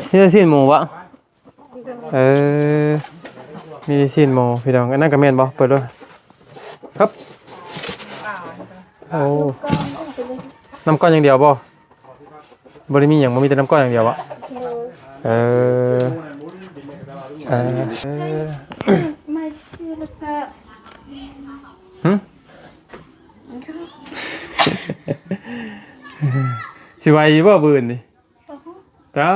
ຊີ້ນ ຊີ້ນໝູບໍ່? ເອີ ມີຊີ້ນໝູພີ່ນ້ອງ. ອັນນັ້ນກໍແມ່ນບໍ່? ເປີດເບິ່ງ. ຄັບ. ໂອ້ ນ້ຳກ້ອຍຢ່າງດຽວບໍ່? ບໍ່ໄດ້ມີຫຍັງ ບໍ່ ມີແຕ່ນ້ຳກ້ອຍຢ່າງດຽວບໍ່? ເອີ ເອີ ເອີ ຫຶ? ຊິໄຫວຢູ່ບໍ່ມື້ອື່ນນີ້? ເຈົ້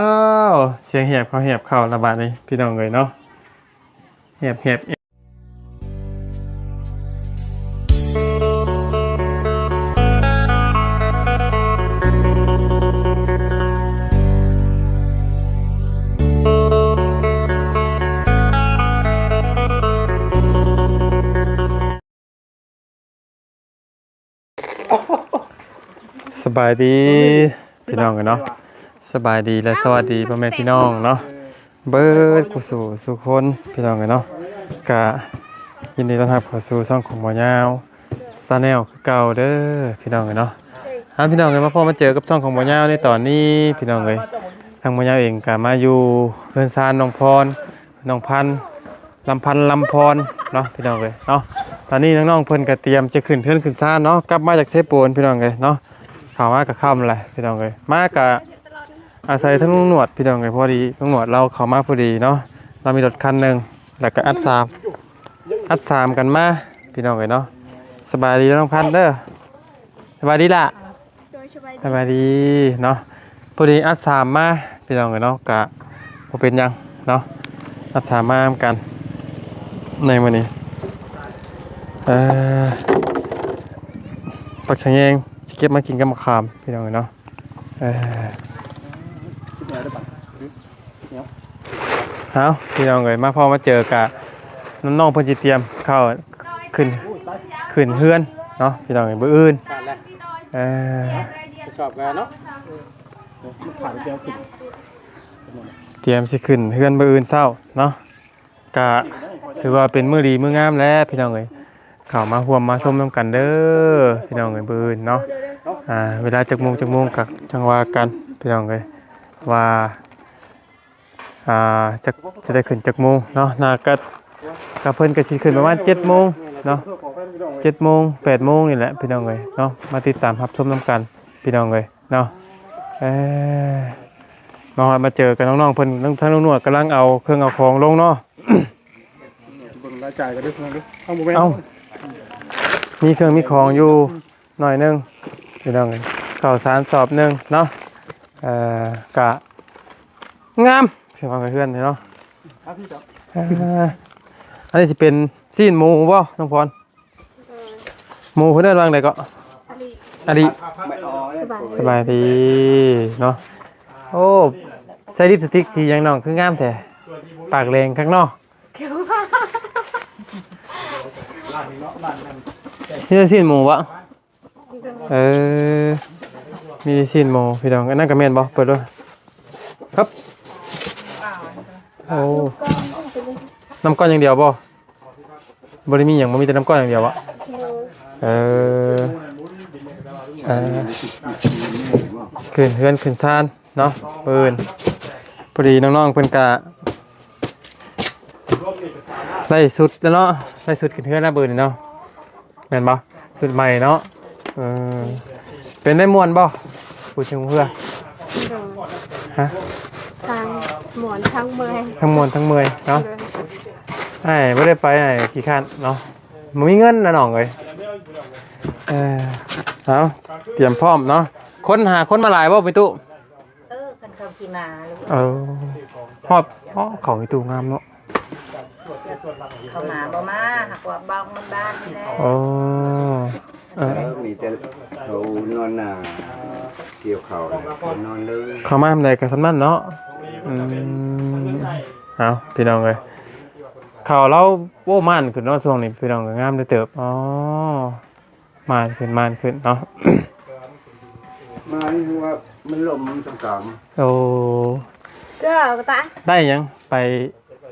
າ ສຽງແຫບເຂົ້າແຫບເຂົ້າລະບາດນີ້ ພີ່ນ້ອງເອີຍເນາະ ແຫບໆ. ສະບາຍດີພີ່ນ້ອງເອີຍເນາະ ສະບາຍດີ ແລະ ສະຫວັດດີພໍ່ແມ່ພີ່ນ້ອງເນາະ ເບິດຄູ່ສູ່ສູ່ຄົນ ພີ່ນ້ອງເອີຍເນາະ. ກະຍິນດີຕ້ອນຮັບເຂົ້າສູ່ຊ່ອງຂອງບ່າວຍາວ Channel ຄືເກົ່າເດີ ພີ່ນ້ອງເອີຍເນາະ. ເອົາ ພີ່ນ້ອງເອີຍ ມາພໍ້ມາເຈີກັບຊ່ອງຂອງບ່າວຍາວໃນຕອນນີ້ ພີ່ນ້ອງເອີຍ. ທາງບ່າວຍາວເອງກະມາຢູ່ເຮືອນຊານນ້ອງພອນ ນ້ອງພັນ ລຳພັນ ລຳພອນເນາະ ພີ່ນ້ອງເອີຍເນາະ. ຕອນນີ້ນ້ອງໆເພິ່ນກະຕຽມຈະຂຶ້ນເຮືອນຂຶ້ນຊານເນາະ ກັບມາຈາກເຊໂປນ ພີ່ນ້ອງເອີຍເນາະ. ເຂົ້າມາກະຄ່ຳແລ້ວ ພີ່ນ້ອງເອີຍ ມາກະ ອາໄສທາງລຸງໜວດ ພີ່ນ້ອງເອີຍ ພໍດີລຸງໜວດລາວເຂົ້າມາພໍດີເນາະ. ລາວມີລົດຄັນໜຶ່ງ ແລ້ວກະອັດສາມ ອັດສາມກັນມາ ພີ່ນ້ອງເອີຍເນາະ. ສະບາຍດີເດີນ້ອງພັນເດີ ສະບາຍດີລະ. ໂດຍ ສະບາຍດີ ສະບາຍດີເນາະ. ພໍດີອັດສາມມາ ພີ່ນ້ອງເອີຍເນາະ ກະບໍ່ເປັນຫຍັງເນາະ ອັດສາມມານຳກັນໃນມື້ນີ້. ເອີ ຜັກສະແຍງຊິເກັບມາກິນກັບໝາກຂາມ ພີ່ນ້ອງເອີຍເນາະ. ເອີ ເອົາ ພີ່ນ້ອງເອີຍ ມາພໍ້ມາເຈີກະ ນ້ອງໆເພິ່ນຊິຕຽມເຂົ້າຂຶ້ນ ຂຶ້ນເຮືອນເນາະ ພີ່ນ້ອງເອີຍ ມື້ອື່ນ. ເອີ ຊອບກັນເນາະ ຕຽມຊິຂຶ້ນເຮືອນມື້ອື່ນເຊົ້າເນາະ. ກະຖືວ່າເປັນມື້ດີມື້ງາມແຫຼະ ພີ່ນ້ອງເອີຍ ເຂົ້າມາຮ່ວມມາຊົມນຳກັນເດີ ພີ່ນ້ອງເອີຍ. ມື້ອື່ນເນາະ ອ່າ ເວລາຈັກໂມງຈັກໂມງກະຈັ່ງວ່າກັນ ພີ່ນ້ອງເອີຍ ວ່າ ອ່າ ຈັກ ຈະໄດ້ຂຶ້ນຈັກໂມງເນາະ. ໜ້າກະ ກະເພິ່ນກະຊິຂຶ້ນປະມານເຈັດໂມງເນາະ ເຈັດໂມງ ແປດໂມງນີ້ແຫຼະ ພີ່ນ້ອງເອີຍເນາະ. ມາຕິດຕາມຮັບຊົມນຳກັນ ພີ່ນ້ອງເອີຍເນາະ. ເອີ ມາຮອດມາເຈີກັບນ້ອງໆເພິ່ນ ທາງລຸງໜວດກຳລັງເອົາເຄື່ອງເອົາຂອງລົງເນາະ. ເບິ່ງລາຍຈ່າຍກັນເດີ ພີ່ນ້ອງເດີ. ເອົ້າ ບໍ່ແມ່ນ ເອົ້າ ມີເຄື່ອງມີຂອງຢູ່ໜ້ອຍໜຶ່ງ ພີ່ນ້ອງເອີຍ ເຂົ້າສານສອບໜຶ່ງເນາະ. ເອີ ກະງາມ ສຽງເຮືອນເນາະ. ເອີ ອັນນີ້ຊິເປັນຊີ້ນໝູບໍ່ ນ້ອງພອນ? ໝູເພິ່ນເອີ້ນວ່າຈັ່ງໃດເກາະ? ອາລີ ອາລີ ສະບາຍ ສະບາຍດີເນາະ. ໂອ້ ໃສ່ລິບສະຕິກສີຫຍັງນ້ອງ ຄືງາມແທ້ ປາກແດງຄັກເນາະ. ຊີ້ນ ຊີ້ນໝູບໍ່? ເອີ ມີຊີ້ນໝູ ພີ່ນ້ອງ. ອັນນັ້ນກະແມ່ນບໍ່? ເປີດເບິ່ງ. ຄັບ ໂອ້ ນ້ຳກ້ອນຢ່າງດຽວບໍ່? ບໍ່ໄດ້ມີຫຍັງ ບໍ່ ມີແຕ່ນ້ຳກ້ອນຢ່າງດຽວບໍ່? ເອີ ເອີ ຂຶ້ນເຮືອນຂຶ້ນຊານເນາະ ມື້ອື່ນ. ພໍດີນ້ອງໆເພິ່ນກະໄດ້ຊຸດແລ້ວເນາະ ໄດ້ຊຸດຂຶ້ນເຮືອນແລ້ວມື້ນີ້ເນາະ. ແມ່ນບໍ່? ຊຸດໃໝ່ເນາະ. ເອີ ເປັນໄດ້ມ່ວນບໍ່ ຜູ້ຊິງເຮືອ? ໂດຍ ຮະ? ທັງມ່ວນທັງເມື່ອຍ ທັງມ່ວນທັງເມື່ອຍເນາະ. ໂດຍ ອ້າຍບໍ່ໄດ້ໄປ ອ້າຍຂີ້ຄ້ານເນາະ ບໍ່ມີເງິນນະນ້ອງເອີຍ. ເອີ ເອົາ ຕຽມພ້ອມເນາະ. ຄົນຫາຄົນມາຫຼາຍບໍ່ ແມ່ຕູ້? ເອີ ເພິ່ນເຂົ້າຂີ່ມ້າລູກ. ເອີ ຮອບ ອໍ ເຂົ້າອີຕູ້ງາມເນາະ. ເຂົ້າມາບໍ່ມາ ຫາກວ່າບອກມັນບ້ານນີ້ແຫຼະ. ໂອ້ ເອີ ເອີ ມີແຕ່ເຂົານອນນາ ກ່ຽວເຂົ້ານະ ເຂົານອນເລີຍ. ເຂົ້າມາທາງໃດກໍສ່ຳນັ້ນເນາະ. ອືມ ເອົາ ພີ່ນ້ອງເອີຍ ເຂົ້າລາວ ໂອ້ ໝານຂຶ້ນເນາະຊ່ວງນີ້ ພີ່ນ້ອງເອີຍ ງາມເຕີບ. ອໍ ໝານຂຶ້ນ ໝານຂຶ້ນເນາະ. ມານີ້ຄືວ່າມັນລົມມັນຕາມ. ໂອ້ ເຈົ້າກະຕາ ໄດ້ຫຍັງໄປ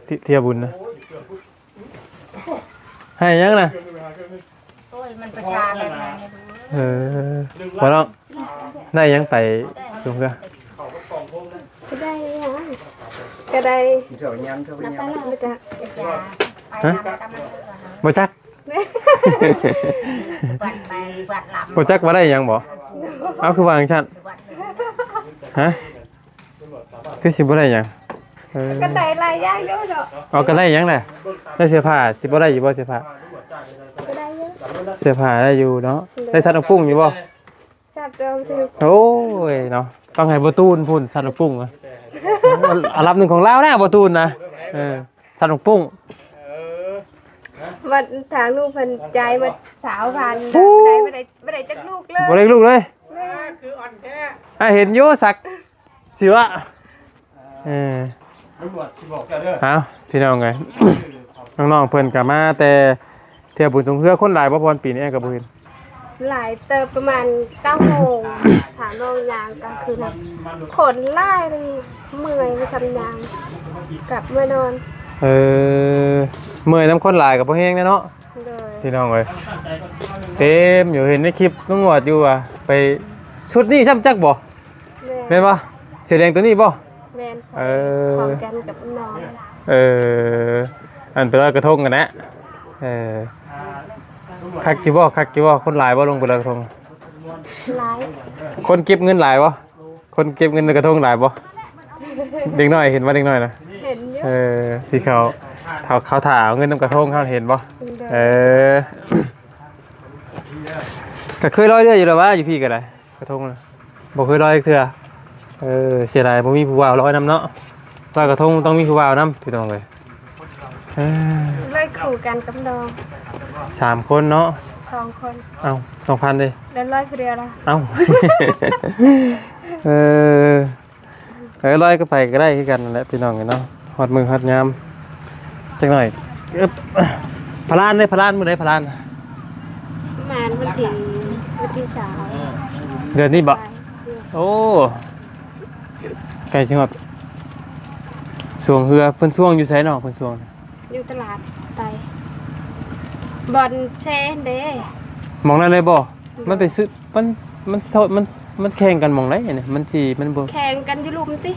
ທີ່ ທີ່ບຸນນະ ໃຫ້ຫຍັງນະ? ໂອ້ຍ ມັນປະຊາແບບນັ້ນ. ເອີ ບໍ່ນ້ອງ ໄດ້ຫຍັງໄປ ແຕ່ ສູງເທື່ອ? ກໍໄດ້ ບໍ່ຈັກ ຮະ? ບໍ່ຈັກ ບໍ່ຈັກວ່າໄດ້ຫຍັງບໍ່? ເອົາ ຄືວ່າຈັ່ງຊັ້ນ? ຮະ? ຄືຊິບໍ່ໄດ້ຫຍັງ? ເອີ ກໍໄດ້ຫຼາຍຢ່າງຢູ່ເນາະ. ເອົາ ກໍໄດ້ຫຍັງແຫຼະ? ໄດ້ເສື້ອຜ້າ ຊິບໍ່ໄດ້ຢູ່ບໍ່ເສື້ອຜ້າ? ກໍໄດ້ຢູ່ ເສື້ອຜ້າໄດ້ຢູ່ເນາະ. ໂດຍ ໄດ້ສັດນ້ອງປຸ້ງຢູ່ບໍ່? ສັດນ້ອງປຸ້ງ ໂອ້ຍເນາະ ຕ້ອງໃຫ້ບໍ່ຕູນພຸ້ນ ສັດນ້ອງປຸ້ງ ອັນດັບໜຶ່ງຂອງລາວແລ້ວ ບໍ່ຕູນນະ. ເອີ ສັດນ້ອງປຸ້ງ ເອີ ບັດທາງລູກເພິ່ນຈ່າຍໝົດຊາວພັນ ບໍ່ໄດ້ ບໍ່ໄດ້ ບໍ່ໄດ້ຈັກລູກເລີຍ ບໍ່ໄດ້ລູກເລີຍ. ແມ່ນ ຄືອ່ອນແທ້ ອ້າຍເຫັນຢູ່ສັກ ຊິວະ ເອີ ຕຳຫຼວດຊິບອກເຈົ້າເດີ. ເອົາ ພີ່ນ້ອງເອີຍ ນ້ອງໆເພິ່ນກໍມາແຕ່ທ່ຽວບຸນສົງເຮືອ. ຄົນຫຼາຍບໍ່ ພອນ ປີນີ້? ອ້າຍກໍບໍ່ເຫັນ. ຫຼາຍເຕີບ ປະມານເກົ້າໂມງ ຖ້ານ້ອງຍ່າງກາງຄືນ ຄົນຫຼາຍເລີຍ ເມື່ອຍວ່າຊ່ຳຍ່າງ ກັບເມືອນອນ. ເອີ ເມື່ອຍນຳຄົນຫຼາຍກໍບໍ່ແຮງແດ່ເນາະ. ໂດຍ ພີ່ນ້ອງເອີຍ ເຕັມຢູ່. ເຫັນໃນຄລິບລຸງໜວດຢູ່ວ່າໄປ ຊຸດນີ້ຊ້ຳຈັກບໍ່? ແມ່ນ ແມ່ນບໍ່? ເສື້ອແດງໂຕນີ້ບໍ່? ແມ່ນ ເອີ ພ້ອມກັນກັບນ້ອງ. ເອີ ອັນໄປລອຍກະທົງກັນນະ. ເອີ ຄັກຢູ່ບໍ່? ຄັກຢູ່ບໍ່? ຄົນຫຼາຍບໍ່ ລົງໄປລອຍກະທົງ? ຫຼາຍ. ຄົນເກັບເງິນຫຼາຍບໍ່? ຄົນເກັບເງິນໃນກະທົງຫຼາຍບໍ່? ເດັກນ້ອຍ ເຫັນວ່າເດັກນ້ອຍນະ? ເຫັນຢູ່ ເອີ ທີ່ເຂົາ ເຂົາ ເຂົາຖ້າເອົາເງິນນຳກະທົງ ເຮົາເຫັນບໍ່? ໂດຍ ເອີ ກໍເຄີຍລອຍເຮືອຢູ່ແລ້ວວ່າ ຢູ່ພີ້ກໍໄດ້ ກະທົງນະ ບໍ່ເຄີຍລອຍຈັກເທື່ອ. ເອີ ເສຍດາຍບໍ່ມີຜູ້ບ່າວລອຍນຳເນາະ. ລອຍກະທົງຕ້ອງມີຜູ້ບ່າວນຳ ພີ່ນ້ອງເອີຍ. ເອີ ລອຍຄູ່ກັນກັບນ້ອງ ສາມຄົນເນາະ. ສອງຄົນ. ເອົ້າ ສອງພັນເດ້ ແລ້ວລອຍຜູ້ດຽວລະ? ເອົ້າ ເອີ ເອີ ລອຍກັບໃຜກໍໄດ້ຄືກັນນັ້ນແຫຼະ ພີ່ນ້ອງເອີຍເນາະ. ຮອດມື້ຮອດຍາມຈັກໜ້ອຍ. ເອີ ພະລານເດ້ ພະລານ ມື້ໃດພະລານ? ປະມານວັນທີ ວັນທີຊາວ ເດືອນນີ້ບໍ? ໂອ້ ໃກ້ຊິຮອດຊ່ວງເຮືອ. ເພິ່ນຊ່ວງຢູ່ໃສນ້ອງ? ເພິ່ນຊ່ວງຢູ່ຕະຫຼາດໄຕ ບ່ອນແຊ່ເດ້. ໝ່ອງນັ້ນເລີຍບໍ? ມັນໄປຊື້ ມັນ ມັນ ມັນ ມັນແຂ່ງກັນໝ່ອງໃດນີ້? ມັນຊິ ມັນບໍ່ ແຂ່ງກັນຢູ່ລຸ່ມຕິ?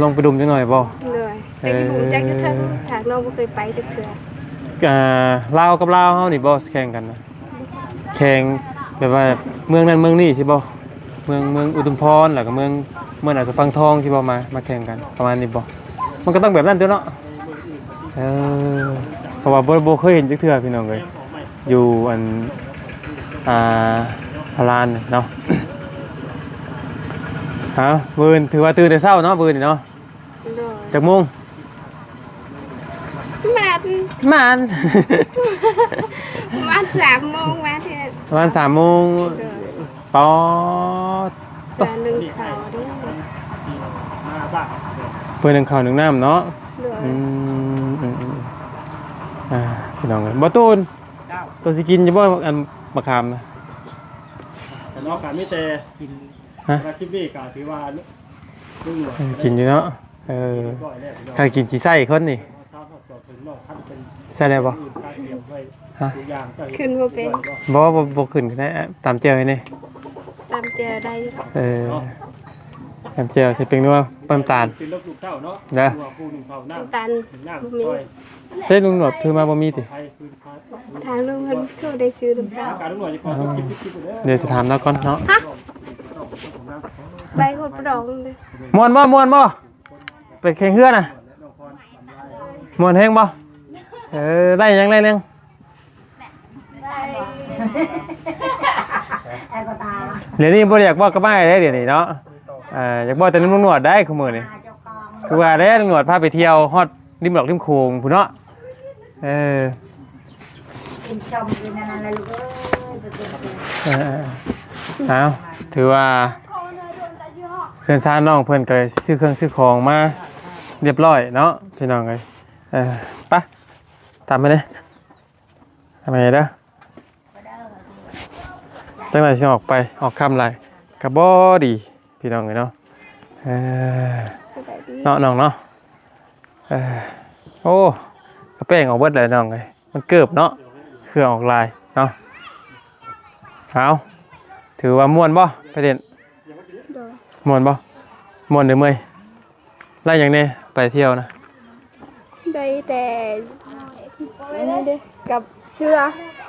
ລົງໄປລຸ່ມຈັກໜ້ອຍບໍ? ໂດຍ ແຕ່ຢູ່ລຸ່ມຈັກຢູ່ເທິງ ເອີ ທາງນ້ອງບໍ່ເຄີຍໄປຈັກເທື່ອ. ອ່າ ລາວກັບລາວເຮົານີ້ບໍ່ ແຂ່ງກັນນະ? ແຂ່ງແບບວ່າເມືອງນັ້ນເມືອງນີ້ຊິບໍ່? ເມືອງ ເມືອງອຸທຸມພອນ ແລ້ວກໍເມືອງ ເມືອງອາດຈະຝັ່ງທອງຊິບໍ່ ມາ ມາແຂ່ງກັນ ປະມານນີ້ບໍ່? ມັນກໍຕ້ອງແບບນັ້ນຕົວະເນາະ. ເອີ ເພາະວ່າບໍ່ ບໍ່ເຄີຍເຫັນຈັກເທື່ອ ພີ່ນ້ອງເອີຍ ຢູ່ອັນ ອ່າ ພະລານເນາະ. ເອົາ ມື້ອື່ນຖືວ່າຕື່ນແຕ່ເຊົ້າເນາະ ມື້ອື່ນນີ້ເນາະ. ໂດຍ ຈັກໂມງ? ປະມານ ປະມານ ປະມານສາມໂມງ ປະມານສາມໂມງ. ໂດຍ ປອດ ເພື່ອໜຶ້ງເຂົ້າເດ້ ເພື່ອໜຶ້ງເຂົ້າໜຶ້ງນ້ຳເນາະ. ໂດຍ ອືມ ອືມ ອືມ ອ່າ ພີ່ນ້ອງເອີຍ ບໍ່ຕູນ ເຈົ້າ ໂຕຊິກິນຢູ່ບໍ່ ອັນ ມະຂາມນະ? ແຕ່ນອກກະມີແຕ່ກິນ ຮະ? ແຕ່ວ່າຄລິບນີ້ກະຖືວ່າລຸງໜວດ ເອີ ກິນຢູ່ເນາະ. ເອີ ຖ້າກິນຊິໃສ່ຄົນນີ້ ໃສ່ໄດ້ບໍ່? ຮະ? ຂຶ້ນບໍ່ເປັນ. ບໍ່ ບໍ່ ບໍ່ຂຶ້ນກໍໄດ້ ຕຳແຈ່ວໃຫ້ແດ່. ຕຳແຈ່ວໄດ້. ເອີ ຕຳແຈ່ວໃສ່ແປ້ງນົວ ນ້ຳຕານ ເປັນລູກເຕົ້າເນາະ ເດີ ນ້ຳຕານບໍ່ມີ. ໃສ່ລຸງໜວດຖືມາບໍ່ມີຕິ? ທາງລຸງເພິ່ນຄືໄດ້ຊື້ນ້ຳຕານ. ດຽວຈະຖາມລາວກ່ອນເນາະ. ຮະ? ໄປໂຄດປະດອງເດີ. ມ່ວນບໍ່? ມ່ວນບໍ່? ໄປແຂ່ງເຮືອນະ ມ່ວນແຮງບໍ່? ເອີ ໄດ້ຫຍັງ ໄດ້ຫຍັງ? ດຽວນີ້ບໍ່ຢາກເວົ້າກັບອ້າຍເດ້ ດຽວນີ້ເນາະ. ເອີ ຢາກເວົ້າແຕ່ນຳລຸງໜວດໄດ໋ ຄູ່ມື້ນີ້. ຄືວ່າແຫຼະ ລຸງໜວດພາໄປທ່ຽວຮອດລິມດອກລິມໂຂງພຸ້ນເນາະ. ເອີ ກິນສົ້ມກິນອັນນັ້ນແຫຼະລູກເອີຍ ໄປກິນ ເອີ ເອົາ ຖືວ່າເຮືອນຊານນ້ອງເພິ່ນກໍຊື້ເຄື່ອງຊື້ຂອງມາຮຽບຮ້ອຍເນາະ ພີ່ນ້ອງເອີຍ. ເອີ ໄປ ຕາມມາເດ້ ຕາມມາເດີ. ຈັ່ງໃດຊິອອກໄປ ອອກຄ່ຳຫຼາຍກໍບໍ່ດີ ພີ່ນ້ອງເອີຍເນາະ. ເອີ ສະບາຍດີ ເນາະນ້ອງເນາະ. ເອີ ໂອ້ ກະແປ້ງອອກເບິດແລ້ວນ້ອງເອີຍ ມັນເກີບເນາະ ເຄື່ອງອອກຫຼາຍເນາະ. ເອົາ ຖືວ່າມ່ວນບໍ່ ໄປຫຼິ້ນ? ໂດຍ ມ່ວນບໍ່? ມ່ວນຫຼືເມື່ອຍ? ໄດ້ຫຍັງແດ່ ໄປທ່ຽວນະ? ໄດ້ແຕ່ ອັນນີ້ເດ້ ກັບເສື້ອ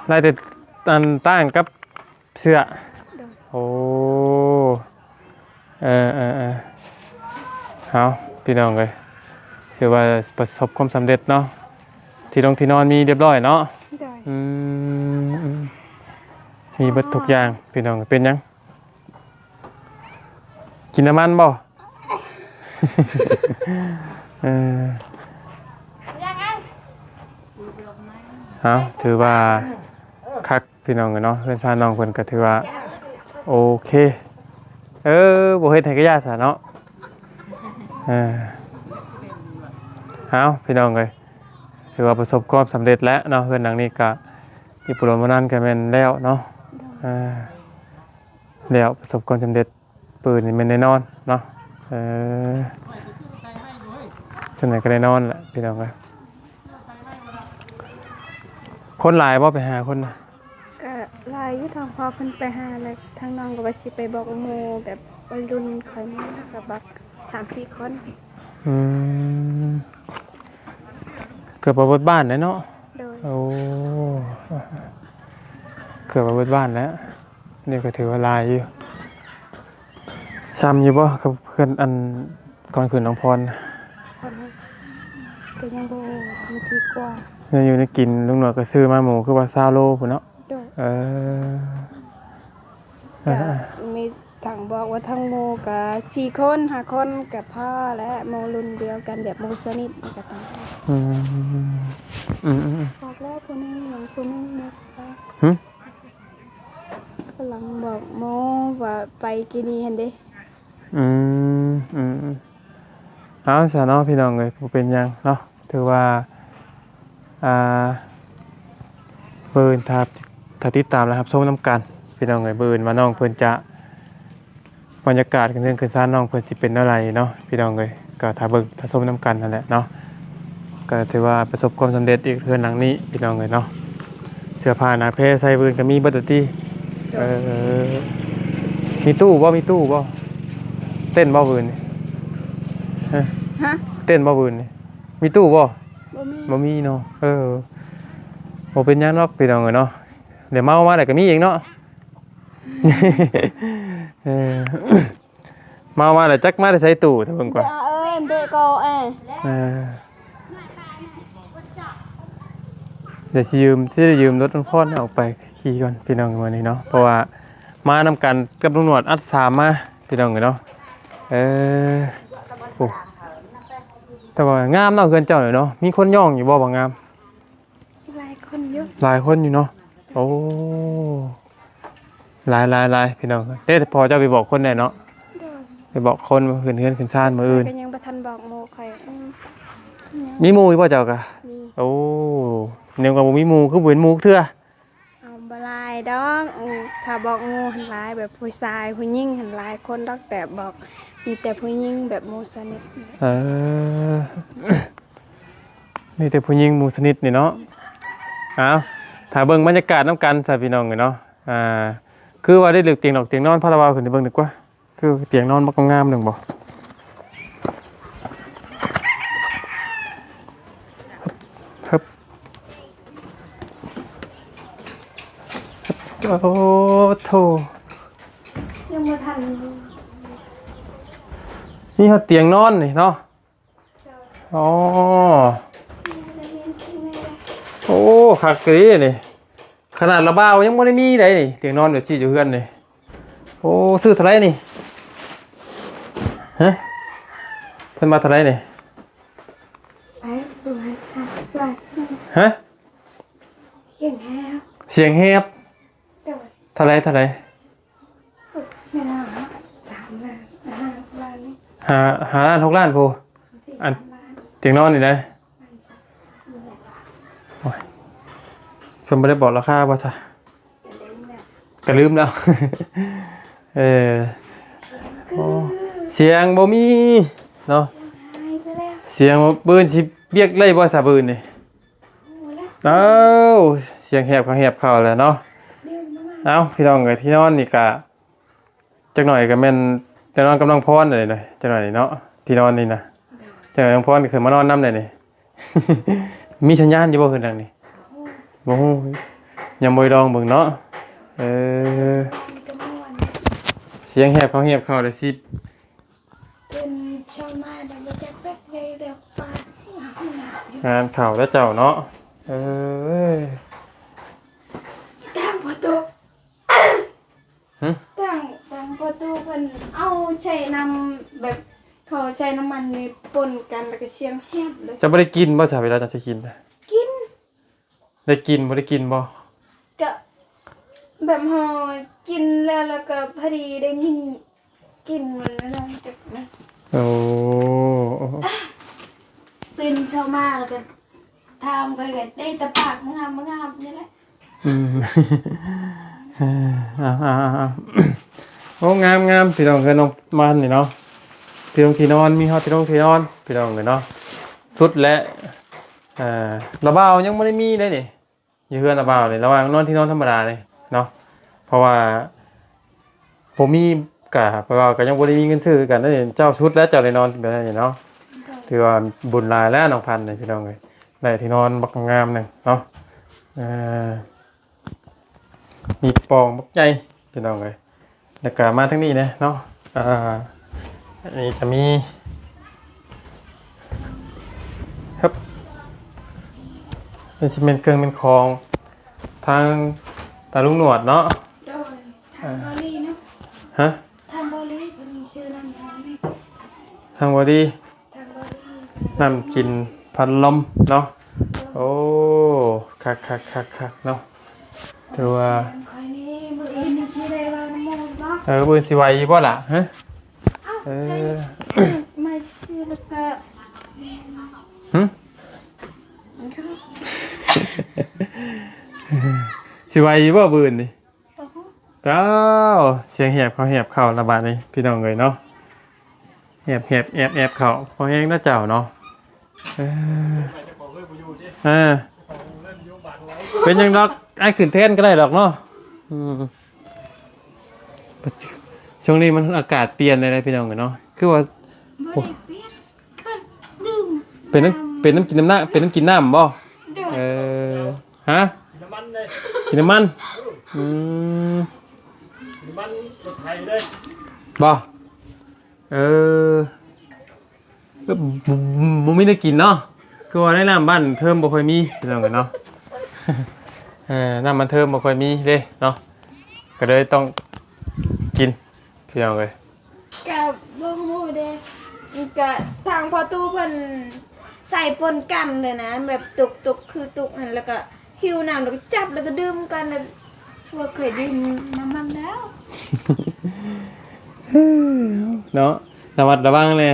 ໄດ້ແຕ່ອັນຕ່າງກັບເສື້ອ. ໂດຍ ໂອ້ ເອີໆໆ ເອົາ ພີ່ນ້ອງເອີຍ ຖືວ່າປະສົບຄວາມສຳເລັດເນາະ ທີ່ລົງທີ່ນອນມີຮຽບຮ້ອຍເນາະ. ໂດຍ ອືມ ມີເບິດທຸກຢ່າງ ພີ່ນ້ອງ. ເປັນຫຍັງ? ກິນນ້ຳມັນບໍ່? ເອີ ເອົາ ຖືວ່າຄັກ ພີ່ນ້ອງເອີຍເນາະ. ເຮືອນຊານນ້ອງເພິ່ນກໍຖືວ່າໂອເຄ. ເອີ ບໍ່ເຮັດໃຫ້ກະຢ່າຊະເນາະ. ເອີ ເອົາ ພີ່ນ້ອງເອີຍ ຖືວ່າປະສົບຄວາມສຳເລັດແລ້ວເນາະ. ເຮືອນຫຼັງນີ້ກະອີກບໍ່ດົນບໍ່ນານກະແມ່ນແລ້ວເນາະ. ເອີ ແລ້ວປະສົບຄວາມສຳເລັດ ມື້ນີ້ແມ່ນໄດ້ນອນເນາະ. ເອີ ສ່ຳໃດກໍໄດ້ນອນແຫຼະ ພີ່ນ້ອງເອີຍ. ຄົນຫຼາຍບໍ່ໄປຫາຄົນນະ? ກໍຫຼາຍຢູ່ ທາງພໍ່ເພິ່ນໄປຫາ ແລ້ວທາງນ້ອງກໍວ່າຊິໄປບອກໝູ່ ແບບໄວລຸ້ນຂ້ອຍມາ ກໍບັກສາມສີ່ຄົນ. ອືມ ເກືອບວ່າເບິດບ້ານແລ້ວເນາະ. ໂດຍ ໂອ້ ເກືອບວ່າເບິດບ້ານແລ້ວ. ນີ້ກໍຖືວ່າຫຼາຍຢູ່. ສ່ຳຢູ່ບໍ່ກັບເພື່ອນ ອັນ ກ່ອນຂຶ້ນນ້ອງພອນ? ກໍຍັງບໍ່ຮູ້ ມີທີ່ກວ່າ ແນວຢູ່ແນວກິນ ລຸງໜວດກໍຊື້ມາໝູ່ ຄືວ່າຊາວໂລພຸ້ນເນາະ. ໂດຍ ເອີ ກະມີທັງບອກວ່າທັງໝູ່ກະສີ່ຄົນຫ້າຄົນກະພໍແລ້ວ ໝູ່ລຸ້ນດຽວກັນ ແບບໝູ່ສະໜິດນີ້ກະຕ້ອງ. ອືມ ອືມໆໆ ບອກແລ້ວຜູ້ໜຶ່ງ ຜູ້ໜຶ່ງໝົດ. ຫຶ? ກຳລັງບອກໝູ່ວ່າໄປກີ້ນີ້ຫັ້ນເດ້. ອືມ ອືມ ເອົາຊະເນາະ ພີ່ນ້ອງເອີຍ ບໍ່ເປັນຫຍັງເນາະ. ຖືວ່າ ອ່າ ມື້ອື່ນຖ້າ ຖ້າຕິດຕາມ ແລະ ຮັບຊົມນຳກັນ ພີ່ນ້ອງເອີຍ. ມື້ອື່ນວ່ານ້ອງເພິ່ນຈະ ບັນຍາກາດເຮືອນຂຶ້ນຊານນ້ອງເພິ່ນຊິເປັນແນວໃດເນາະ ພີ່ນ້ອງເອີຍ. ກໍຖ້າເບິ່ງຖ້າຊົມນຳກັນຫັ້ນແຫຼະເນາະ. ກໍຖືວ່າປະສົບຄວາມສຳເລັດອີກເຮືອນຫຼັງນີ້ ພີ່ນ້ອງເອີຍເນາະ. ເສື້ອຜ້າໜາແພໃສ່ບຶ່ງກໍມີເບິດຕິ. ເອີ ມີຕູ້ບໍ່? ມີຕູ້ບໍ່? ເຕັ້ນບໍ່ບຶ່ງນີ້? ຮະ? ຮະ? ເຕັ້ນບໍ່ບຶ່ງນີ້? ມີຕູ້ບໍ່? ບໍ່ມີ. ບໍ່ມີເນາະ. ເອີ ບໍ່ເປັນຫຍັງດອກ ພີ່ນ້ອງເອີຍເນາະ. ດຽວເມົາມາແລ້ວກໍມີອີກເນາະ. ເອີ ເມົາມາແລ້ວຈັກມາແຕ່ໃສຕູ້ ຖ້າເບິ່ງກ່ອນ. ເອີ ເອີ ດຽວຊິຢືມ ຊິໄດ້ຢືມລົດນ້ອງພອນອອກໄປຂີ່ກ່ອນ ພີ່ນ້ອງ ມື້ນີ້ເນາະ. ເພາະວ່າມານຳກັນກັບລຸງໜວດ ອັດສາມມາ ພີ່ນ້ອງເອີຍເນາະ. ເອີ ໂອ້ ແຕ່ວ່າງາມເນາະ ເຮືອນເຈົ້ານີ້ເນາະ. ມີຄົນຍ້ອງຢູ່ບໍ່ວ່າງາມ? ຫຼາຍຄົນຢູ່ ຫຼາຍຄົນຢູ່ເນາະ. ໂອ້ ຫຼາຍໆໆ ພີ່ນ້ອງ. ເດ້ ພໍ່ເຈົ້າໄປບອກຄົນແດ່ເນາະ. ໂດຍ ໄປບອກຄົນວ່າຂຶ້ນເຮືອນຂຶ້ນຊານມື້ອື່ນ. ກໍຍັງບໍ່ທັນບອກໝູ່ຂ້ອຍ. ອືມ ມີໝູ່ຢູ່ບໍ່ເຈົ້າກະ? ມີ. ໂອ້ ແນວວ່າບໍ່ມີໝູ່ ຄືບໍ່ເຫັນໝູ່ເທື່ອ. ເອົາ ບໍ່ຫຼາຍດອກ. ເອີ ຖ້າບອກໝູ່ຫັ້ນຫຼາຍ ແບບຜູ້ຊາຍຜູ້ຍິງຫັ້ນຫຼາຍຄົນດອກ ແຕ່ບອກມີແຕ່ຜູ້ຍິງ ແບບໝູ່ສະໜິດ. ເອີ ມີແຕ່ຜູ້ຍິງໝູ່ສະໜິດນີ້ເນາະ. ເອົາ ຖ້າເບິ່ງບັນຍາກາດນຳກັນຊະ ພີ່ນ້ອງເອີຍເນາະ. ອ່າ ຄືວ່າໄດ້ເລືອກຕຽງດອກຕຽງນອນ ພາລະວ່າຂຶ້ນໄປເບິ່ງດີກວ່າ. ຄືຕຽງນອນບັກງາມໜຶ່ງບໍ່? ຮຶບ ໂອ້ໂທ້ ຍັງບໍ່ທັນ ມີຮອດຕຽງນອນນີ້ເນາະ. ອໍ ໂອ້ ຄັກອີ່ຫຼີນີ້. ຂະໜາດລະບ່າວຍັງບໍ່ໄດ້ມີໃດນີ້ ຕຽງນອນແບບຊີ້ຢູ່ເຮືອນນີ້. ໂອ້ ຊື້ເທົ່າໃດນີ້? ຮະ? ເພິ່ນວ່າເທົ່າໃດນີ້? ໄປ ປະມານຫ້າສິບບາດ. ຮະ? ສຽງແຫບ ສຽງແຫບ. ໂດຍ ເທົ່າໃດ ເທົ່າໃດ? ແມ່ນຫາ ສາມລ້ານ ຫ້າລ້ານນີ້ ຫ້າ ຫ້າລ້ານ ຫົກລ້ານພຸ້ນ. ອັນ ສາມລ້ານ ຕຽງນອນນີ້ໃດ? ໂອ້ຍ ເພິ່ນບໍ່ໄດ້ບອກລາຄາບໍ່ຊະ? ກະລືມແລ້ວ ກະລືມແລ້ວ. ເອີ ໂອ້ ສຽງບໍ່ມີເນາະ. ສຽງຫາຍໄປແລ້ວ ສຽງບຶ່ງຊິວຽກໄດ້ບໍ່ຊະບຶ່ງນີ້? ເອົາ ສຽງແຫບເຂົ້າແຫບເຂົ້າແລ້ວເນາະ. ເອົາ ພີ່ນ້ອງເອີຍ ທີ່ນອນນີ້ກະ ຈັກໜ້ອຍກໍແມ່ນຈະນອນກັບນ້ອງພອນເດ ຈັກໜ້ອຍນີ້ເນາະ ທີ່ນອນນີ້ນະ. ຈັກໜ້ອຍນ້ອງພອນກໍຂຶ້ນມານອນນຳເດນີ້. ມີສັນຍານຢູ່ບໍ່ເຮືອນຫຼັງນີ້? ບໍ່ຮູ້ ຍັງບໍ່ໄດ້ລອງເບິ່ງເນາະ. ເອີ ສຽງແຮບເຂົ້າແຮບເຂົ້າແລ້ວຊິ ເປັນຊາວນາແລ້ວບໍ່ຈັກແບບໃດແບບປານ ງານເຂົ້າແລ້ວເຈົ້າເນາະ. ເອີ ທາງປະຕູ ຫຶ? ທາງ ທາງປະຕູເພິ່ນເອົາໃສ່ນ້ຳ ແບບເຂົາໃສ່ນ້ຳມັນນີ້ປົນກັນ ແລ້ວກໍສຽງແຮບເລີຍ. ເຈົ້າບໍ່ໄດ້ກິນບໍ່ຊະ ເວລາເຈົ້າຊິກິນນະ? ກິນ. ໄດ້ກິນ ບໍ່ໄດ້ກິນບໍ່? ກະແບບເຮົາກິນແລ້ວ ແລ້ວກໍພໍດີໄດ້ຍິນກິ່ນມັນນັ້ນ ຈັກນະ. ໂອ້ ຕື່ນເຊົ້າມາແລ້ວກໍຖາມຂ້ອຍກໍໄດ້ແຕ່ປາກງາມໆນີ້ແຫຼະ. ອືມ ເອີ ເອົາໆໆ ໂອ້ ງາມໆ ພີ່ນ້ອງເອີຍ ນ້ອງມັນນີ້ເນາະ. ທີ່ລົງທີ່ນອນ ມີຮອດທີ່ລົງທີ່ນອນ ພີ່ນ້ອງເອີຍເນາະ. ສຸດແລ້ວ ເອີ ລະບ່າວຍັງບໍ່ໄດ້ມີເດ້ນີ້ ຢູ່ເຮືອນລະບ່າວນີ້ ລະຫວ່າງນອນທີ່ນອນທຳມະດານີ້ເນາະ. ເພາະວ່າບໍ່ມີ ກະ ແປວ່າກໍຍັງບໍ່ໄດ້ມີເງິນຊື້ຄືກັນເດ້ນີ້. ເຈົ້າສຸດແລ້ວ ເຈົ້າໄດ້ນອນແບບນີ້ເນາະ. ຖືວ່າບຸນຫຼາຍແລ້ວນ້ອງພັນນີ້ ພີ່ນ້ອງເອີຍ ໄດ້ທີ່ນອນບັກງາມໜຶ່ງເນາະ. ເອີ ມີປ່ອງບັກໃຫຍ່ ພີ່ນ້ອງເອີຍ. ແລ້ວກໍມາທາງນີ້ແດ່ເນາະ. ອ່າ ອັນນີ້ຈະມີ ຮຶບ ນີ້ຊິແມ່ນເຄື່ອງແມ່ນຂອງທາງຕາລຸງໜວດເນາະ. ໂດຍ ທາງເກົາຫຼີເນາະ. ຮະ? ທາງເກົາຫຼີເພິ່ນຊື່ນຳທາງນີ້ ທາງເກົາຫຼີ. ນ້ຳກິນພັດລົມເນາະ. ໂອ້ ຄັກໆໆໆ ເນາະ. ຖືວ່າ ຂ້ອຍນີ້ມື້ອື່ນນີ້ຊິໄດ້ເວົ້ານຳໝູ່ບໍ່? ເອີ ມື້ອື່ນຊິໄຫວຢູ່ບໍ່ລະ? ຮະ? ເອົ້າ ເອີ ມາຊື່ແລ້ວກໍ ຫຶ? ຊິໄຫວຢູ່ບໍ່ມື້ອື່ນນີ້? ອ້າວ ສຽງແຫບເຂົ້າແຫບເຂົ້າລະບາດນີ້ ພີ່ນ້ອງເອີຍເນາະ. ແຫບໆ ແອບໆ ເຂົ້າ ພໍແຮງນະເຈົ້າເນາະ. ເອີ ເອີ ເປັນຫຍັງດອກ ອ້າຍຂຶ້ນແທນກໍໄດ້ດອກເນາະ. ອືມ ຊ່ວງນີ້ມັນອາກາດປ່ຽນແລ້ວ ພີ່ນ້ອງເອີຍເນາະ. ຄືວ່າ ບໍ່ໄດ້ປ່ຽນ ກໍດື່ມ ເປັນນ້ຳ ເປັນນ້ຳກິນນ້ຳນະ ເປັນນ້ຳກິນນ້ຳບໍ່? ໂດຍ ເອີ ຮະ? ກິນນ້ຳມັນເດ້ ກິນນ້ຳມັນ. ອືມ ກິນນ້ຳມັນລົດໄຖເດ້ ບໍ່? ເອີ ບໍ່ ບໍ່ ບໍ່ມີແນວກິນເນາະ. ຄືວ່າໃນນ້ຳບ້ານເທີມບໍ່ຄ່ອຍມີ ພີ່ນ້ອງເອີຍເນາະ. ເອີ ນ້ຳມັນເທີມບໍ່ຄ່ອຍມີເດ້ເນາະ ກໍເລີຍຕ້ອງກິນ ພີ່ນ້ອງເອີຍ. ກະບໍ່ຮູ້ເດ້ ກະທາງພໍ່ຕູ້ເພິ່ນໃສ່ປົນກັນເລີຍນະ ແບບຕຸກໆ ຄືຕຸກຫັ້ນ ແລ້ວກະຫິວນ້ຳ ແລ້ວກະຈັບ ແລ້ວກະດື່ມກັນ ແລ້ວບໍ່ເຄີຍດື່ມນຳມັນແລ້ວ ເນາະ. ລະມັດລະວັງແດ່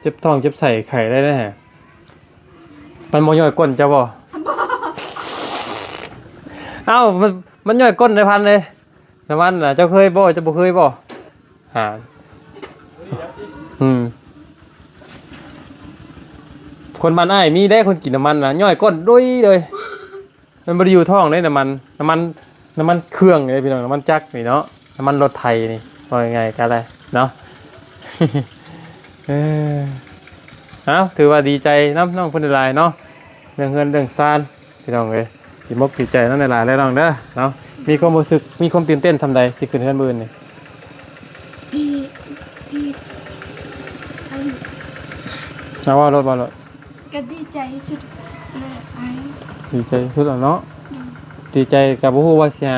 ເຈັບທ້ອງເຈັບໄສ້ໄຂ້ໄດ້ເດ້. ມັນບໍ່ຍ້ອຍກົ້ນເຈົ້າບໍ່? ບໍ່. ເອົ້າ ມັນ ມັນຍ້ອຍກົ້ນໄດ້ພັນເດ້. ນ້ຳມັນນະ ເຈົ້າເຄີຍບໍ່? ເຈົ້າບໍ່ເຄີຍບໍ່? ຫາ ອືມ ຄົນບ້ານອ້າຍມີເດ້ ຄົນກິນນ້ຳມັນນະ ຍ້ອຍກົ້ນດຸຍເລີຍ. ມັນບໍ່ໄດ້ຢູ່ທ້ອງເດ້ນ້ຳມັນ ນ້ຳມັນ ນ້ຳມັນເຄື່ອງເດ້ພີ່ນ້ອງ ນ້ຳມັນຈັກນີ້ເນາະ ນ້ຳມັນລົດໄຖນີ້ ເວົ້າງ່າຍໆກໍໄດ້ເນາະ. ເອີ ເອົ້າ ຖືວ່າດີໃຈນຳນ້ອງເພິ່ນຫຼາຍໆເນາະ ເລື່ອງເຮືອນເລື່ອງຊານ ພີ່ນ້ອງເອີຍ. ດີມົກດີໃຈນຳຫຼາຍໆເດີນ້ອງເດີເນາະ. ມີຄວາມຮູ້ສຶກ ມີຄວາມຕື່ນເຕັ້ນສ່ຳໃດ ຊິຂຶ້ນເຮືອນມື້ອື່ນນີ້? ດີ ດີ ອັນ ເອົາ ເວົ້າໂລດ ເວົ້າໂລດ. ກໍດີໃຈທີ່ສຸດແຫຼະອ້າຍ ດີໃຈທີ່ສຸດແລ້ວເນາະ. ໂດຍ ດີໃຈກໍບໍ່ຮູ້ວ່າຊິຫາ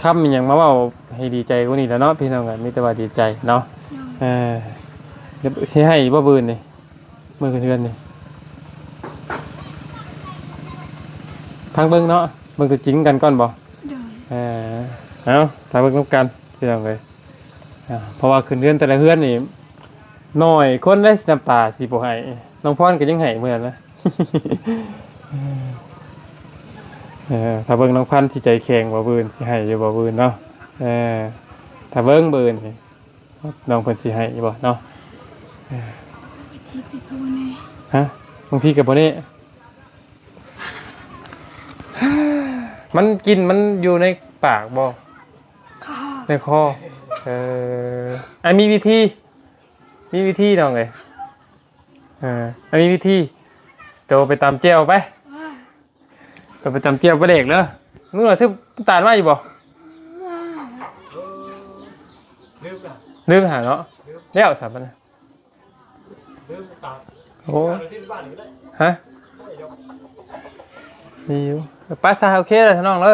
ຄຳອີ່ຫຍັງມາເວົ້າໃຫ້ດີໃຈກວ່ານີ້ແຫຼະເນາະ ພີ່ນ້ອງ. ກໍມີແຕ່ວ່າດີໃຈເນາະ. ໂດຍ ເອີ ຊິໃຫ້ບໍ່ມື້ອື່ນນີ້? ມື້ຂຶ້ນເຮືອນນີ້ ຟັງເບິ່ງເນາະ ເບິ່ງຕົວຈິງກັນກ່ອນບໍ່? ໂດຍ ເອີ ເອົາ ຖ້າເບິ່ງນຳກັນ ພີ່ນ້ອງເອີຍ. ເພາະວ່າຂຶ້ນເຮືອນແຕ່ລະເຮືອນນີ້ ໜ້ອຍຄົນເດ້ນ້ຳຕາຊິບໍ່ໄຫ້ ນ້ອງພອນກໍຍັງໄຫ້ມື້ນັ້ນນະ. ເອີ ຖ້າເບິ່ງນ້ອງພັນຊິໃຈແຂງບໍ່ມື້ອື່ນ ຊິໄຫ້ຢູ່ບໍ່ມື້ອື່ນເນາະ. ເອີ ຖ້າເບິ່ງມື້ອື່ນນີ້ ນ້ອງເພິ່ນຊິໃຫ້ຢູ່ບໍ່ເນາະ? ເອີ ບາງທີກໍບໍ່ແນ່ ຮະ? ບາງທີກໍບໍ່ແນ່ ມັນ ກິ່ນມັນຢູ່ໃນປາກບໍ່? ຄໍ ໃນຄໍ. ເອີ ອັນມີວິທີ ມີວິທີນ້ອງເອີຍ. ເອີ ອັນມີວິທີ ແຕ່ ດຽວໄປຕຳແຈ່ວໄປ ໂຕໄປຕຳແຈ່ວປາແດກເດີ. ມື້ວານຊື້ນ້ຳຕານມາຢູ່ບໍ່? ລືມແລ້ວ ລືມຫາເນາະ ແລ້ວຊະບັດນີ້ ໂອ້ ຮະ ມີຢູ່ ໄປຊະ ໂອເຄແລ້ວນ້ອງເດີ.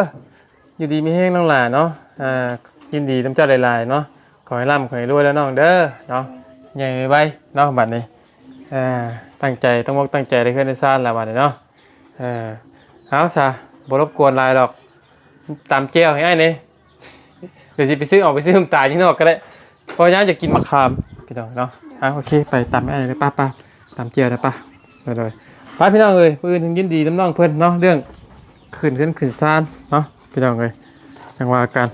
ຢູ່ດີມີແຮງນ້ອງຫຼ້າເນາະ ອ່າ ຍິນດີນຳເຈົ້າຫຼາຍໆເນາະ. ຂໍໃຫ້ລ່ຳ ຂໍໃຫ້ລວຍແລ້ວນ້ອງເດີເນາະ ໃຫຍ່ໄວໆເນາະ ບັດນີ້ ອ່າ ຕັ້ງໃຈ ຕັ້ງອົກຕັ້ງໃຈໃນເຮືອນໃນຊານລະບັດນີ້ເນາະ. ເອີ ເອົາຊະ ບໍ່ລົບກວນຫຼາຍດອກ ຕຳແຈ່ວໃຫ້ອ້າຍແດ່. ດຽວຊິໄປຊື້ ອອກໄປຊື້ນ້ຳຕານຢູ່ນອກກໍໄດ້ ເພາະຍາມຢາກກິນໝາກຂາມ ພີ່ນ້ອງເນາະ. ອ່າ ໂອເຄ ໄປຕຳໃຫ້ອ້າຍເດີ ໄປໆ ຕຳແຈ່ວເດີ ໄປ ໂດຍໆ ໄປ ພີ່ນ້ອງເອີຍ. ມື້ອື່ນຈຶ່ງຍິນດີນຳນ້ອງເພິ່ນເນາະ ເລື່ອງຂຶ້ນເຮືອນຂຶ້ນຊານເນາະ ພີ່ນ້ອງເອີຍ ຈັ່ງວ່າກັນ.